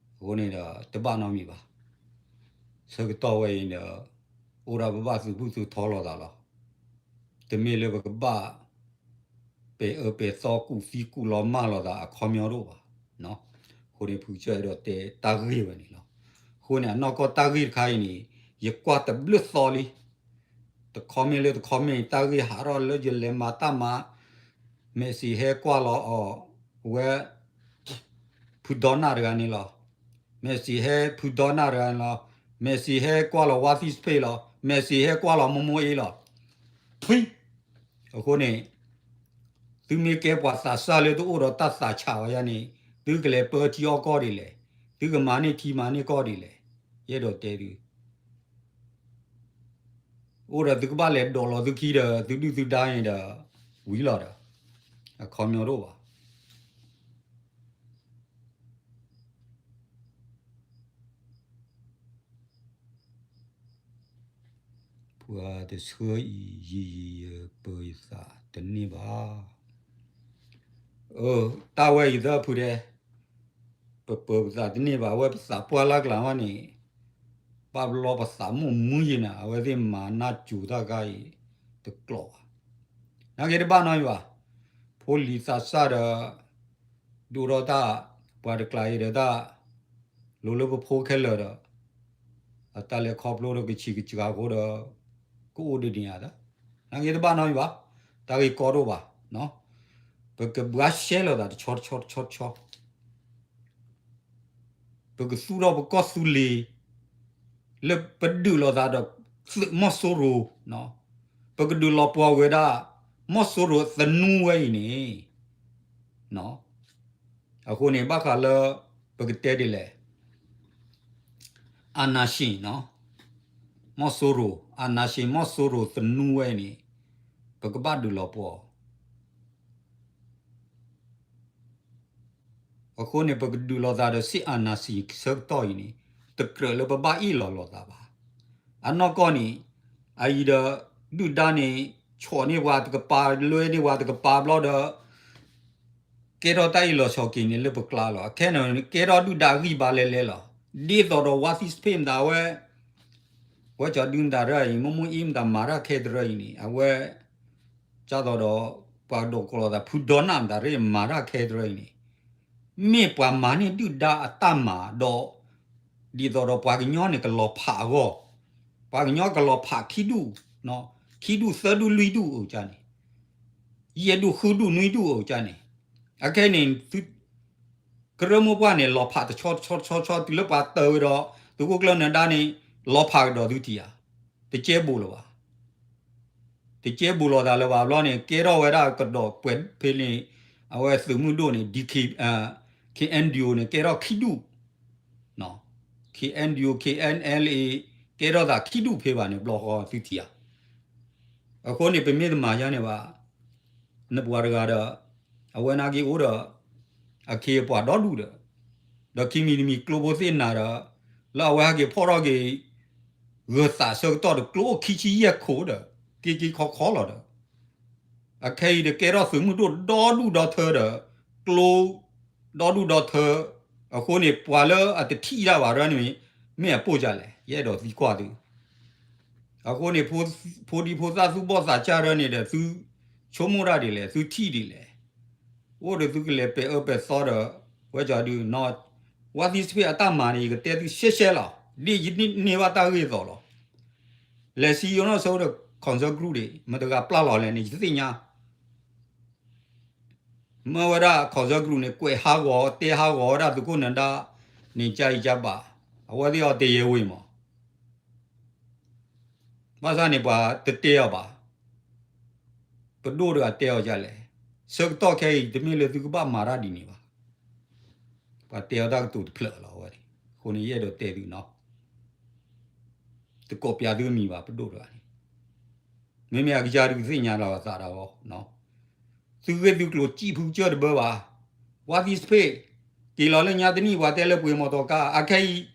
ီ, အဃိန့ၣ်ဒီး တဘၣ်နီတမံၤဘၣ်, ဆၢကတီၢ်ဝဲအံၤဒီး အိၣ်ဒၣ်ပဘၣ်သုးဘူၣ်သုးထီလိာ်သးလီၤ, တမ့ၢ်လၢပကဘၣ် ပဲာ်အၢပဲာ်သီ ကူၣ်သံကူၣ်လီၤမၢ်လိာ်သးအခီပညီတအိၣ်ဘၣ်, အဃိန့ၣ်ဖုကစၢၢ်အဲၣ်ဒိးတဲတၢ်ဂ့ၢ်ဝဲန့ၣ်လီၤ. အဃိန့ၣ် အနီၢ်ကီၢ်တၢ်ဂ့ၢ်တခါအံၤန့ၣ် ယကွၢ်တဘျုးသီလံ, တခီမ့ၢ်လၢတခီမ့ၢ် တၢ်ဂ့ၢ်ဟးထီၣ်လၢယလဲၤမၤတၢ်မၤ, မဲာ်စံးဟဲကွၢ်လီၤအီၤ, ဝဲ ဖုဒီနၢ်တဂၤန့ၣ်လီၤ, မဲာ်စံးဟဲဖုဒီနၢ်တဂၤန့ၣ်လီၤ, မဲာ်စံးဟဲကွၢ်လီၤဝါသံစဖ့လီၤ, မဲာ်စံးဟဲကွၢ်လီၤမိၢ်မိၢ်အ့လီၤ, ဖှံ, အဃိန့ၣ် သုမ့ၢ်ကဲပှၤသးစၢ်လၢတအိၣ်ဒီးတၢ်သးဆးဝဲယါန့ၣ် သုကလဲၤပၢထံအီၣ်ကီၢ်ဒ်လဲၣ်, သုကမၤန့ၢ်ထံမၤန့ၢ်ကီၢ်ဒ်လဲၣ်, ယအဲၣ်ဒိးတဲဒုး အိၣ်ဒီးသုကဘၣ်လဲၤဒိးလီၤသုခံဒီး သုဒုၣ်သုဒါန့ၣ်ဒီး ဝံၤလီၤဒီး အခီပညီတအိၣ်ဘၣ်. ပှၤတဆှၢအံၤ ယံာ်ယံာ်ယပၢၤယသးတန့ၢ်ဘၣ်. တၢ်ဝဲအံၤသၢဖုတဲ, ပပၢၤပသးတန့ၢ်ဘၣ်, အဝဲပသးပှၢ်လၢ်ကျါမးန့ၣ်, ဘၣ်ဘျီပသးမိၣ်မုာ်ယံၤနၤ, အဝဲသ့ၣ်မၤနၢ်စူၤတၢ်ခါအံၤ တကျိးဘၣ်. နာ်က့တဘၣ်နီတမံၤဘၣ်, ဖိလံၤသးစၢ်ဒီး ဒိၣ်ထီၣ်တၢ်, ပှၤတကျါအံၤဒီးတၢ်, လိၤလၢပဖိခဲလၢာ်ဒီး အတၢ်လဲၤခီဖျိဒီးကဆံးကစှၤအဃိဒီး ကအိၣ်ဒ်န့ၣ်ဧါ, နာ်က့တဘၣ်နီတမံၤဘၣ်, တၢ်ဂ့ၢ်ကီဒိၣ်ဘၣ်, ပကဘှါရှဲလိာ်သးတဆီတဆီတဆီတဆီ, ပကသူၣ်ထီၣ်ပကီၢ်သူလ့ၤ လၢပဒုးလိာ်သးဒီးသုးမီၤစိရိၤ, ပကဒုးလီၤပှီၢ်ဝဲဒၣ် မီၤစိရိၤသနူဝဲအံၤန့ၣ်, အဃိန့ၣ် ဘၣ်ဃးလၢ ပကတဲဒ်လဲၣ်, အာဏာရှင်, မီၤစိရိၤ, အာဏာရှင် မီၤစိရိၤသနူဝဲအံၤန့ၣ် ပကဘၣ်ဒုးလီၤပှီၢ် အဃိန့ၣ် ပကဒုးလိာ်သးဒီး စစ်အာဏာရှင် ဆၢကတီၢ်အံၤန့ၣ် တကြၢးလၢပဘၣ်အ့ၣ်လိာ်လိာ်သးဘၣ်. အနီၢ်ကီၢ်န့ၣ် အအံၤဒီး ဒုၣ်ဒါန့ၣ် ဆီၣ်န့ၢ်ပှၤတကပၤ လွဲန့ၢ်ပှၤတကပၤဘျီဒီး ကဲထီၣ်တၢ်အ့ၣ်လိာ်ဆိးက့ၤန့ၣ်လၢပကျါလီၤ. အခဲန့ၣ် ကဲထီၣ်ဒုၣ်ဒါဂံၢ်ဘါလဲၤလဲၤလီၤ. ဒ်သိးဒီးဝါသံစဖ့ၣ်မတၤဝဲ ဝဲကၠီဒုမတၤရၢအံၤ မိၢ်မိၢ်အ့မတၤမၤတၢ်ခဲတရၢအံၤန့ၣ် အဝဲ ကၢ်သိးဒီး ပှၤဒိးကိးလိာ်သး ဖုဒီနၢ်မတၤရၢ မၤတၢ်ခဲတရၢအံၤန့ၣ် မ့ၢ်ပှၤမၤန့ၢ်ဒုၣ်ဒါအတၢ်မၤဒီး ဒ်သိးဒီးပှၤကညီန့ၣ်ကလီၤဖးအဂီၢ်, ပှၤကညီကလီၤဖးခံဒူၣ်, ခံဒူၣ်သၢဒူၣ်လွံၢ်ဒူၣ်အိၣ်ကန့ၣ်, ယဲၢ်ဒူၣ်ဃုဒူၣ်နွံဒူၣ်အိၣ်ကန့ၣ်, အခဲန့ၣ် သု ကရၢမိၢ်ပှၢ်န့ၣ် လီၤဖးတဆီတဆီတဆီတဆီ တုၤလၢပှၤတၢၤဝဲဒီး သုးခိၣ်ကျၢၢ်နၢၤဒါန့ၣ် လီၤဖးကဒီးသုထံၣ်ဧါ, တကဲဘူးလၢၤဘၣ်. တကဲဘူးလိာ်သးလၢၤဘၣ်ဘျီန့ၣ် ကဲထီၣ်ဝဲဒၣ်ကဒီးပှဲၤဖဲန့ၣ် အဝဲသုးမုၢ်ဒိၣ်န့ၣ် DK, KNDO န့ၣ် ကဲထီၣ်ခံဒူၣ်, KNDO KNLA ကဲထီၣ်သးခံဒူၣ်ဖဲဘၣ်န့ၣ် ဘျီဃီသုထံၣ်ဧါ. အဃိန့ၣ် ပမ့ၢ်တမၤယါန့ၣ်ဘၣ် နပှၤတဂၤဒီး အဝဲနာ်က့အိၣ်ဒီး အခ့အပှၤဒီဒူၣ်ဒီး ဒီးခံမံၤတမံၤကျိဖိသ့ၣ်နၤဒီး လၢအဝဲဟဲက့ၤဖီၣ်ထီၣ်က့ၤ ဂၢၤသးဆၢကတီၢ်ဒီး ကျိအိၣ်ခံဆံယဲၢ်ခိၣ်ဒီး က့က့ခီခီလီၤဒီး အခဲအံၤဒီးကဲထီၣ်သုးမုၢ်ဒိၣ်ဒီဒူၣ်ဒီထၢဒီး ကျိ ဒီဒူၣ်ဒီထၢ အဃိန့ၣ် ပှၤလၢအတထံၣ်တၢ်ဘၣ်ရၢန့ၣ် မ့ၢ်အပိၢ်ဒ်လဲၣ် ယအဲၣ်ဒိးသံကွၢ်သု အဃိန့ၣ် ဖိဒံဖိသၣ်သူၣ်ဘီၣ်သးစၢ်ရၢန့ၣ်ဒီး သုဆိကမိၣ်တၢ်ဒ်လဲၣ် သုထံၣ်ဒ်လဲၣ် အိၣ်ဒီးသုကလဲၤပဲာ်အၢပဲာ်သီဒီး ဝဲကီဒု ဝါသံစဖ့ၣ်အတၢ်မၤန့ၣ် ယကတဲသုရှဲရှဲလီၤ ဒ်ယန့ၢ်ဘၣ်တၢ်ဂ့ၢ်အသိးလီၤ လဲၤစံယိၤနီၣ်ဆိဒီး concert group ဒံး မတၤတဂၤပျၢ်လီၤလဲၣ်န့ၣ် ယသ့ၣ်ညါ မ့ၢ်ဝဲဒၣ် concert group န့ၣ် ကွဲးဟးဂီၤတဲဟးဂီၤဝဲဒၣ်သုးခိၣ်နၢၤဒါန့ၣ် ကါအံၤကါဘၣ် အဝဲသ့ၣ်အီၤတဲယဲဝ့ၤမး ဘၣ်ဆၣ်န့ၣ် ပှၤတတဲအီၤဘၣ် ပဒိၣ်တဂၤတဲအီၤဒ်လဲၣ် ဆၢကတီၢ်ခဲအံၤ တမ့ၢ်လၢသုကဘၣ်မၤတၢ်ဒ်န့ၣ်ဘၣ် ပှၤတဲအီၤတၢ်ကတိၤတဖျၢၣ်လီၤဝဲန့ၣ် အဃိန့ၣ် ယအဲၣ်ဒိးတဲသုနီၤ တကိးပျးသုအမံၤဘၣ် ပဒိၣ်တဂၤန့ၣ် မ့မ့ၢ်အကစၢ်ဒုးသ့ၣ်ညါလီၤအသးဒီးအီၤ သုဂ့ၢ်သုကျိၤစံၣ်ဖုကစၢၢ်တဘၢဘၣ် ဝါသံစဖ့ၣ် က့ၤလီၤလၢညါတနံၣ် ပှၤတဲလၢပှ့ၤမီၢ်တီၤကါ အခဲအံၤ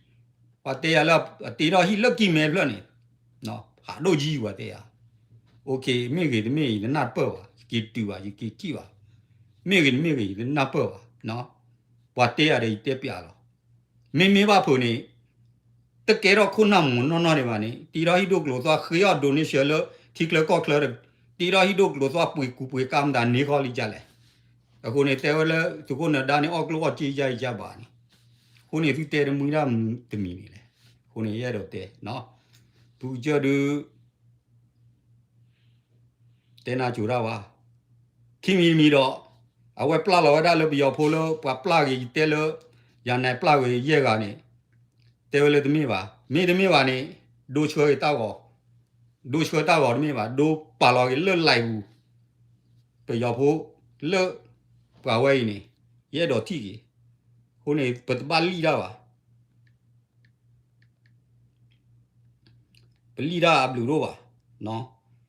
ပှၤတဲယၤလၢအတ့ထီၣ်ဟံၣ်လၢကံၢ်မဲဖျၢၣ်န့ၣ် ဖးဒိၣ်ကံပှၤတဲယၤ OK မ့ၢ်ဂ့ၤတမ့ၢ်ဂ့ၤ ယတနၢ်ပၢၢ်ဘၣ် ယက့ၤတုၤဘၣ် ယက့ၤထံၣ်ဘၣ် မ့ၢ်ဂ့ၤတမ့ၢ်ဂ့ၤ ယတနၢ်ပၢၢ်ဘၣ် ပှၤတဲယၤဒီးယတဲပျးလီၤ မ့မ့ၢ်ဘၣ်ဖုးန့ၣ် တကဲထီၣ်ခိၣ်နၢ်မူးနီၢ်နီၢ်ဒံးဘၣ်န့ၣ် တ့ထီၣ်ဟံၣ်ဒိၣ်ကျိၤသွါ ဃ့အီၣ် donation လၢထံချၢကီၢ်ချၢ တ့ထီၣ်ဟံၣ်ဒိၣ်ကျိၤသွါ ပှ့ၤကူပှ့ၤကါမတၤန့ၢ်ခီလံဒ်လဲၣ် အဃိန့ၣ် တဲဝဲလၢသုးခိၣ်နၢၤဒါန့ၣ် အီၣ်ကျိၣ်အီၣ်စ့ယါအံၤယါဘၣ်န့ၣ် အဃိန့ၣ် သုတဲတမံၤတၢ်တမံၤန့ၣ်လဲၣ် အဃိန့ၣ် ယအဲၣ်ဒိးတဲ ဖုကစၢၢ်ဒုး တဲနၢ်ကိၤတၢ်ဘၣ် ခံမံၤတမံၤဒီး အဝဲပျၢ်လီၤဝဲဒၣ်လၢပယီၤဖိလၢပှၤပျၢ်ဂ့ၤ ယတဲလၢ ယၤနဲၣ်ပျၢ်ဂ့ၤယဲၢ်ဂၤန့ၣ် တဲဝဲလၢတမ့ၢ်ဘၣ် မ့ၢ်တမ့ၢ်ဘၣ်န့ၣ် ဒိဆှၢက့ၤတၢ်ဂီၤ ဒိဆှၢတၢ်ဂီၤတမ့ၢ်ဘၣ် ဒိပာ်လီၤက့ၤလၢ live ပူၤ ပယီၤဖိ လၢ ပှၤဝဲအံၤန့ၣ် ယအဲၣ်ဒိးထံၣ်က့ၤ အဃိန့ၣ် ပတဘၣ်လံၣ်တၢ်ဘၣ် ပလံၣ်တၢ်အဘျုးတအိၣ်ဘၣ်, ယ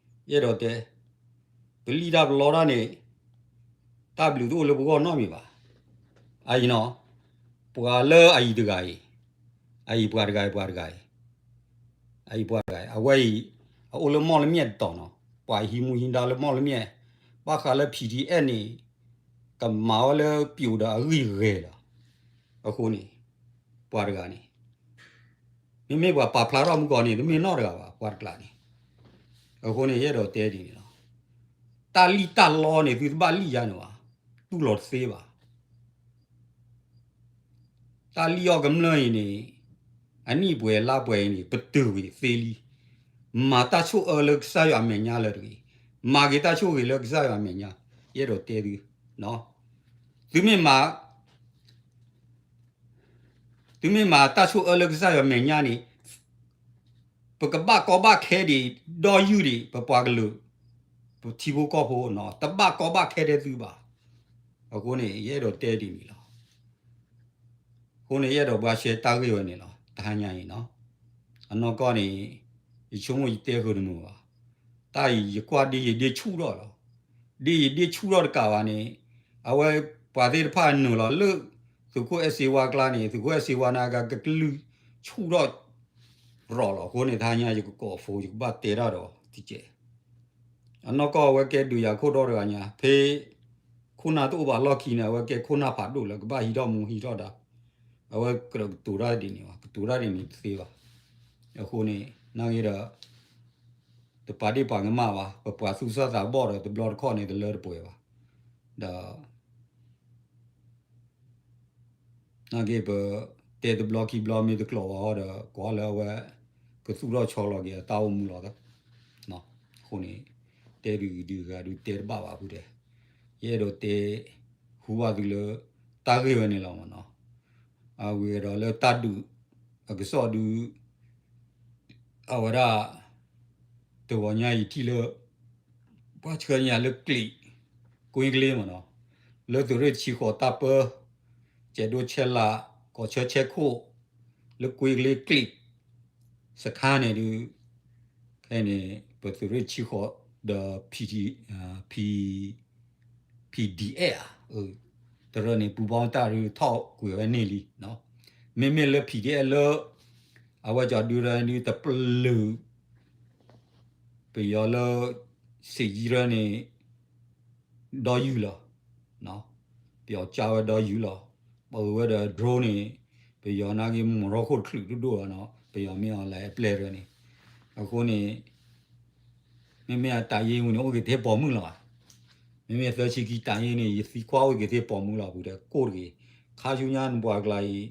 အဲၣ်ဒိးတဲ, ပလံၣ်တၢ်ပလီတၢ်န့ၣ် တၢ်ဘျုးတအိၣ်လၢပဂီၢ်နီတမံၤဘၣ်. အအံၤနီၤ, ပှၤလၢအအံၤတဂၤအံၤ, အအံၤပှၤတဂၤအံၤ ပှၤတဂၤအံၤ, အအံၤပှၤတဂၤအံၤ အဝဲအံၤ အအိၣ်လၢမီၣ်လမၠဲၣ်တတီၤနီၤ, ပှၤဟံးမူဟံးဒါလၢမီၣ်လမၠဲၣ်, ဘၣ်ဃးလၢ PDF န့ၣ် ကမၤဝဲလၢပျိာ်ဒီးအဂံၢ်ဂဲၤလီၤ. အဃိန့ၣ် ပှၤတဂၤန့ၣ် မ့မ့ၢ်ပှၤပာ်ဖျါထီၣ်မုၢ်ကီၢ်န့ၣ် တမ့ၢ်နီတဂၤဘၣ် ပှၤတကျးန့ၣ်. အဃိန့ၣ် ယအဲၣ်ဒိးတဲဒ်န့ၣ်လီၤ. တၢ်လံၣ်တၢ်လီန့ၣ် သုတဘၣ်လံၣ်ယါန့ၣ်ဘၣ်, တူၢ်လိာ်တသ့ဘၣ်. တၢ်လံၣ်အီၣ်ကမျၢၢ်အံၤန့ၣ် အနံၣ်ပှဲၤလါပှဲၤအံၤန့ၣ် ပတုာ်ကွံာ်သ့လံ. မၤတၢ်ဆိၣ်အၢလၢကစၢ်ယွၤအမဲာ်ညါလၢတဂ့ၤ, မၤက့ၤတၢ်ဆိၣ်ဂ့ၤလၢကစၢ်ယွၤအမဲာ်ညါ, ယအဲၣ်ဒိးတဲသု သုမ့ၢ်မၤ သုမ့ၢ်မၤတၢ်ဆိၣ်အၢလၢကစၢ်ယွၤမဲာ်ညါန့ၣ် ပကဘၣ်ကီဘၣ်ခဲဒံး ဒီယုၢ်ဒံး ပပှၤကလုာ် ပထံဖိကီၢ်ဖိနီၤ တဘၣ်ကီဘၣ်ခဲဒံးသုဘၣ်. အဃိန့ၣ် ယအဲၣ်ဒိးတဲဒ်န့ၣ်လီၤ. အဃိန့ၣ် ယအဲၣ်ဒိးဘှါရှဲတၢ်ဂ့ၢ်ဝဲန့ၣ်လီၤ. တဟါညါအံၤနီၤ အနီၢ်ကီၢ်န့ၣ် ယဆိကမိၣ်ယတဲဃုာ်တမုာ်ဘၣ်. တၢ်အံၤယကွၢ်ဒ်ယဒ့ဆူၣ်ထီၣ်လီၤ. ဒ်ယဒ့ဆူၣ်ထီၣ်တကးဘၣ်န့ၣ် အဝဲပှၤသ့ၣ်တဖၣ်နုာ်လီၤလၢ သုးခိၣ်အဲၣ်စ့ဝါကျါန့ၣ် သုးခိၣ်အဲၣ်စ့ဝါန့ၣ်ကကလုၢ်ဆူၣ်ထီၣ် ရီၣ်လီၤ. အဃိန့ၣ် တဟါညါယကကိးအဖိ ယကဘၣ်တဲတၢ်ဒီးတကဲး အနီၢ်ကီၢ်အဝဲကဲဒုးယၤခိၣ်ဒီတဂၤညါ ဖဲ ခိၣ်နၢ်တအိၣ်ဘၣ်လီၢ်ခံန့ၣ် အဝဲကဲခိၣ်နၢ်ဖးဒိၣ်လၢကဘၣ်ဟံးထီၣ်မူဟံးထီၣ်ဒါ အဝဲကြၢးကတိၤတၢ်ဒ်န့ၣ်ဘၣ် ကတိၤတၢ်ဒ်န့ၣ်တသ့ဘၣ်. အဃိန့ၣ် နာ်က့ဒီး တပာ်ဒ့ၣ်ပာ်ကမၣ်ဘၣ် ပပှၤသူၣ်စၢ်သးဘီၣ်ဒီးတဘျီတခီၣ်န့ၣ် တလၢတပှဲၤဘၣ်. ဒီး နာ်က့ပတဲတဘျီခံဘျီမ့ၢ်တကျိးဝဲအီၤဒီး ကွၢ်လၢအဝဲ ကသူၣ်ထီၣ်ဆီလီၤက့ၤအတၢ်အိၣ်မူလီၤ. အဃိန့ၣ် တဲဒုးဒုးဂၤဒုးတဲတဘၣ်ဘၣ်ဖုတဲ ယအဲၣ်ဒိးတဲ ဟူဘၣ်သုလၢ တၢ်ဂ့ၢ်ဝဲန့ၣ်လီၤမ့ၢ်နီၤ. အဂ့ၢ်ဒီးလၢတၢ်ဒုး အကစီၣ်ဒုး အဝဲဒၣ် တဂီၤညါအံၤထံၣ်လၢ ပှၤဆှၢညါလၢကျံး ကွ့ကလ့မ့ၢ်နီၤ, လၢသုးရ့ၣ်ဆံဃိးတၢ်ပၢ ကဲးဒိၣ်ဆဲလး ကီၢ်ဆၢဆဲခိၣ် လၢကွ့ကလ့ကျံး စခါန့ၣ်ဒုး ခဲအံၤန့ၣ် ပသုးရ့ၣ်ဆံဃိး ဒီး P, P, PDF တရၢန့ၣ် ပူၤဘီတၢ်ဒုးထီၣ်ကွံာ်ဝဲန့ၢ်လံ. မ့မ့ၢ်လၢ PDF လၢ အဝဲကၠီဒုရၢဒုးတပလုာ် ပယီၤလၢ စ့ၣ်ယံရၢန့ၣ် ဒီယုၢ်လီၤ. ပယီၤကၢဝဲဒီယုၢ်လီၤ. ပအုးဝဲဒီး drone န့ၣ် ပယီၤနာ်က့ မီၢ်ရီခိၣ်တချုးဒိၣ်ဒိၣ်လီၤနီၤ ပယီၤမ့ၢ်အီၤလဲၤအပျဲၢ်ရၢန့ၣ်. အဃိန့ၣ် မ့မ့ၢ်အတၢ်ယ့ဝံၤန့ၣ် အိၣ်က့ၤထဲပိာ်မုၣ်လီၤ. မ့မ့ၢ်သၢဆံခံတၢ်ယ့န့ၣ် ယသံကွၢ်အိၣ်က့ၤထဲပိာ်မုၣ်လီၤ ပူၤဒီးကိၣ်တဂ့ၤ ခါဆူညါနပှၤကျါအံၤ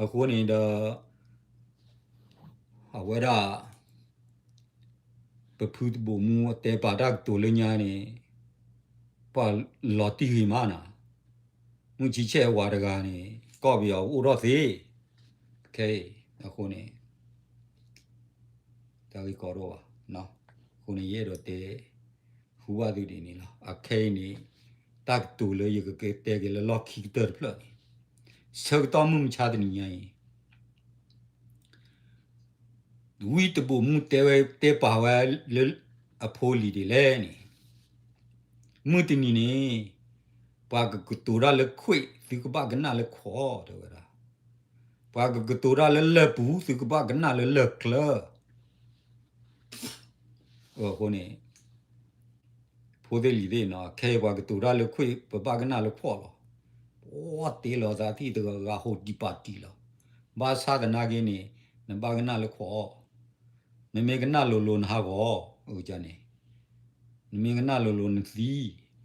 အဃိန့ၣ်ဒီး အဝဲဒၣ် ပဖုတဘိၣ်မူအတဲပာ်တၢ်ကတိၤလၢညါန့ၣ် ပှၤလီၤတံၢ်ဂ့ၤမးနၤ, မုၢ်ဆံဆဲးဝၤတဂၤန့ၣ် ကီၢ်ပယီၤအိၣ်ထီၣ်သ့, ခဲအံၤ အဃိန့ၣ် တၢ်ဂ့ၢ်ကီဒိၣ်ဘၣ်, အဃိန့ၣ် ယအဲၣ်ဒိးတဲ ဟူဘၣ်သုဒ်န့ၣ်လီၤ. အခဲအံၤန့ၣ် တၢ်ကတိၤလၢယကကတဲက့ၤလၢလီၢ်ခံကတၢၢ်တဖျၢၣ်န့ၣ် ဆၢကတီၢ်မုၢ်မဆါတနံၤညါအံၤ ဝံတဘိၣ်မူတဲဝဲတဲပာ်ဝဲလၢအဖိလံၤဒ်လဲၣ်န့ၣ်, မုၢ်တနံၤန့ၣ် ပှၤကကတိၤတၢ်လၢခွ့ၣ် သုကဘၣ်ကနၣ်လၢခွီၣ်တဲဝဲဒၣ်, ပှၤကကတိၤတၢ်လၢလၢၢ်ပူၤ သုကဘၣ်ကနၣ်လၢလၢၢ်ချၢ အဃိန့ၣ် ဖိသ့ၣ်လံၤသ့ၣ်နီၤ ခဲအံၤပှၤကတိၤတၢ်လၢခွ့ၣ် ပဘၣ်ကနၣ်လၢခွီၣ်လီၤ. ပှၤတ့လီၤသးသံၣ်တဂၤဂၤဟိးတံၢ်ပာ်တံၢ်လီၤ. ဘၣ်ဆၣ်သနာ်က့န့ၣ် နဘၣ်ကနၣ်လၢခွီၣ်, နမ့ၢ်ကနၣ်လိၤလိၤနဟးဂီၤ, အန့ၣ် နမ့ၢ်ကနၣ်လိၤလိၤနသံ,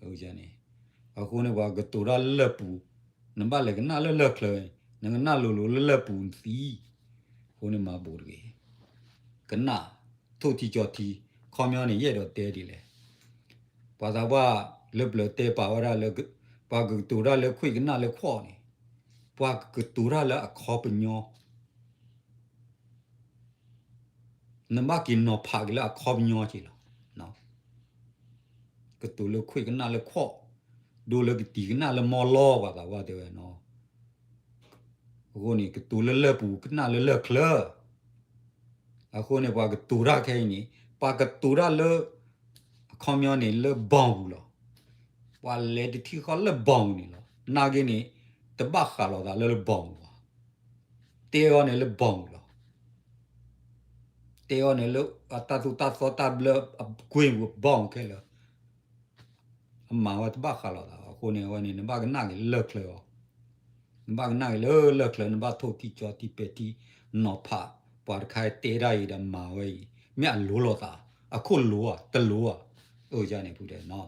အန့ၣ် အဃိန့ၣ် ပှၤကတိၤတၢ်လၢလၢၢ်ပူၤ, နဘၣ်လဲၤကနၣ်လၢလၢၢ်ချၢ, နကနၣ်လိၤလိၤလၢလၢၢ်ပူၤနသံ, အဃိန့ၣ်မၤဘူးတဂ့ၤ ကနၣ် ထိၣ်ထံကၠီထံ, ခီပညီန့ၣ် ယအဲၣ်ဒိးတဲဒ်လဲၣ်, ပှၤသးပှၢ်လၢပျၢၤတဲပာ်ဝဲဒၣ်လၢ ပှၤကကတိၤတၢ်လၢခွ့ၣ်ကနၣ်လၢခွီၣ်န့ၣ်, ပှၤကကတိၤတၢ်လၢအခီပညီ နဘၣ်က့ၤနီၤဖးက့ၤလၢအခီပညီက့ၤလီၤ. ကတိၤလၢခွ့ၣ်ကနၣ်လၢခွီၣ်, ဒိလၢကတံၤကနၣ်လၢမီၢ်လီၤ ပှၤသးပှၢ်တဲဝဲနီၤ အဃိန့ၣ် ကတိၤလၢလၢၢ်ပူၤကနၣ်လၢလၢၢ်ချၢ, အဃိန့ၣ် ပှၤကတိၤတၢ်ခဲအံၤန့ၣ် ပှၤကတိၤတၢ်လၢ အခီပညီန့ၣ် လၢဘီပူၤလီၤ. ပှၤလဲၤတထံၣ်ဃီလၢဘီပူၤန့ၣ်လီၤ. နာ်က့န့ၣ် တဘၣ်ဃးလိာ်သးလၢလၢဘီပူၤဘၣ်. တဲအီၤန့ၣ်လၢဘီပူၤလီၤ. တဲအီၤန့ၣ်လၢအတၢ်သိၣ်တၢ်သီတၢ်ဘျၢအကွ့ၢ်ပူၤဘီပူၤခဲလၢာ် အမၤဝဲတဘၣ်ဃးလိာ်သးဘၣ်. အဃိန့ၣ် အဝဲန့ၣ် နဘၣ်ကနၣ်က့ၤလၢလၢၢ်ချၢအီၤ, နဘၣ်ကနၣ်က့ၤလၢလၢၢ်ချၢ နဘၣ်ထိၣ်ထံကၠီထံပဲာ်ထံနီၤဖး ပှၤတခါတဲဒၣ်အံၤဒီးမၤဝဲအံၤ မ့ၢ်အလိၤလိာ်သး, အခိၣ်လိၤဧါ တလိၤဧါ, အန့ၣ်ဖုတဲနီၤ.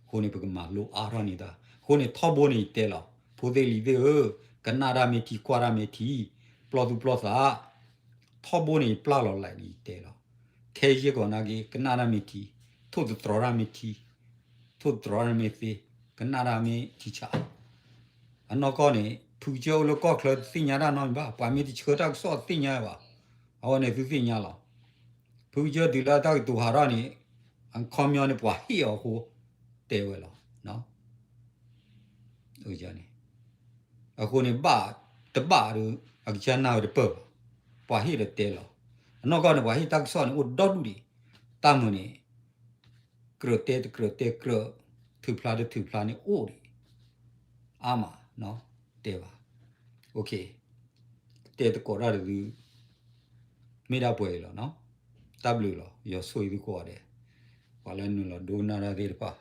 အဃိန့ၣ် ပကမၤလိအါထီၣ်န့ၢ်တၢ်. အဃိန့ၣ် ထီဘိန့ၣ်ယတဲလီၤ ဖိသ့ၣ်လံၤသ့ၣ်ဧၢ, ကနၣ်တၢ်မ့ၢ်ထံ ကွၢ်တၢ်မ့ၢ်ထံ, ပျီသူၣ်ပျီသး ထီဘိန့ၣ် ယပျၢ်လီၤလၢန့ၣ်ယတဲလီၤ. ခဲယဲၢ်ကီးနာ်က့ ကနၣ်တၢ်မ့ၢ်ထံ, ထိၣ်သတြီၤတၢ်မ့ၢ်ထံ, ထိၣ်သတြီၤတၢ်မ့ၢ်သ့, ကနၣ်တၢ်မ့ၢ်ထံဆး. အနီၢ်ကီၢ်န့ၣ် ဖုကစၢၢ်အိၣ်လၢကီၢ်ချၢတသ့ၣ်ညါတၢ်နီတမံၤဘၣ်, ပှၤမ့ၢ်တဆှၢတၢ်ကစီၣ်တသ့ၣ်ညါဘၣ်. အဝဲန့ၣ်သုသ့ၣ်ညါလီၤ. ဖုကစၢၢ်တုၤလၢတၢ်ကတိၤဟးထီၣ်န့ၣ် အခီပညီန့ၣ် ပှၤဟ့ၣ်အီၤအဃိ တဲဝဲလီၤ. န့ၣ် အဃိန့ၣ် ဘၣ်တဘၣ်ဒီး အကစၢ်နၢ်ဝဲတပၢၢ်ဘၣ်. ပှၤဟ့ၣ်ဒီးတဲလီၤ. အနီၢ်ကီၢ်န့ၣ် ပှၤဟ့ၣ်တၢ်ကစီၣ်န့ၣ် အိၣ်ဒီဒူၣ်ဒံး. တၢ်မုာ်န့ၣ် ကြၢးတဲတကြၢးတဲကြၢး ထုးဖျါတထုးဖျါန့ၣ်အိၣ်ဒံး အါမး တဲဘၣ်. ကတဲတကိးတၢ်တဒု မ့ၢ်ဒၣ်ပှဲၤအံၤလီၤ. တၢ်ဘျုးလီၤ. ယွၤဆိၣ်ဂ့ၤသုကိးဂၤဒဲး, ပှၤလၢနုာ်လီၤဒိကနၣ်တၢ်သ့ၣ်တဖၣ်